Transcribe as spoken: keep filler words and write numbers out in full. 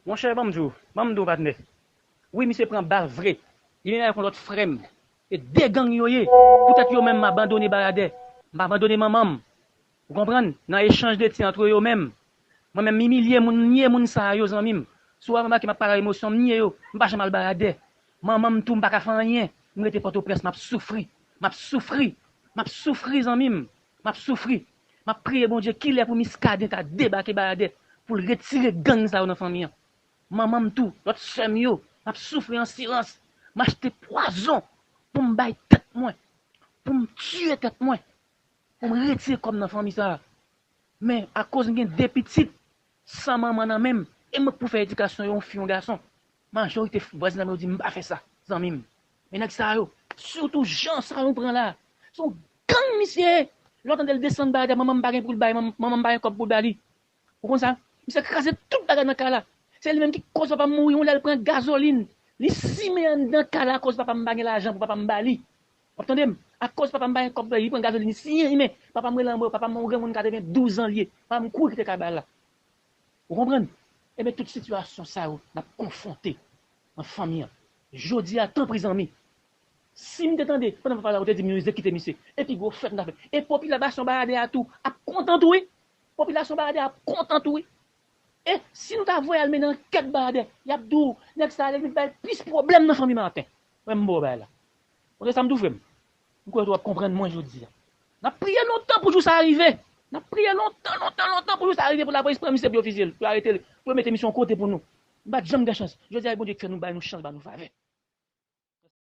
Monchè, ban m di w, ban m di w, patnè. Wi, misye pran bal vre. Li menm avèk yon lòt frè m. E de gang yo ye. Poutèt yo menm, m abandone Baradè. M abandone manman m. Ou konprann? Nan echanj de ti antre yo menm. Mwen menm, m imilye moun, m nye moun sa yo, zanmi m. Si w remake, m ap pale ak emosyon, m nye yo. M pa janm al Baradè. Manman m tou, m pa ka fè anyen. M rete Pòtoprens, m ap soufri. M ap soufri. M ap soufri, zanmi m. M ap soufri. M ap priye Bondye kilè pou Miskaden ka debake Baradè, pou l retire gang sa yo nan fanmi an. Manman m tou, lòt sè m yo, m ap soufri an silans. M achte pwazon pou m bay tèt mwen, pou m tiye tèt mwen, pou m retire kò m nan fanmi sa a. Men, akoz m gen de pitit, san manman nan men m, e mwen k pou fè edikasyon yo, yon fi, yon gason. Majorite vwazin nan yo di m pa fè sa, zanmi m. Men nèg sa yo, sitou jan sa nou pran la, se yon gang misye ye. Lè w tande l desann Baradè, manman m pa gen pou l bay, manman m pa gen kòb pou l ba li. Ou konn sa? Misye kraze tout bagay nan kay la. Se li menm ki koz papa m mouri, yon lè l pran gazolin. Li simen anndan kay la akoz papa m pa gen lajan pou papa m ba li. W ap tande m? Akoz papa m pa gen kòb, li pran gazolin, li simen. Papa m rele anmwe, papa m yon granmoun katrevendouz an li ye. Papa m kouri kite kay la. Ou konprann? Ebyen, tout sitiyasyon sa yo, n ap konfwonte nan fanmi an. Jodi a, tanpri zanmi, si m te tande, pandan papa la, ou te di m yo ekzekite misye, e pi gwo fèt n ta fè. E popilasyon Baradè a tou ap kontan tou, wi. Popilasyon Baradè a ap kontan tou, wi. E si nou ta voye al mennen ankèt Baradè, y ap di w, nèg sa a, li vin bay plis pwoblèm nan fanmi Marten. Mwen, m ba w bagay la. Ou tande sa m di w, frè m? M kwè w ap konprann mwen jodi a. N ap priye lontan pou jou sa a rive. N ap priye lontan, lontan, lontan pou jou sa a rive, pou lapolis pran misye, pou yo fiziye l, pou yo arete l, pou yo mete misye yon kote pou nou. M pa t janm gen chans. Jodi a, e Bondye k fè nou bay nou chans, ba nou favè.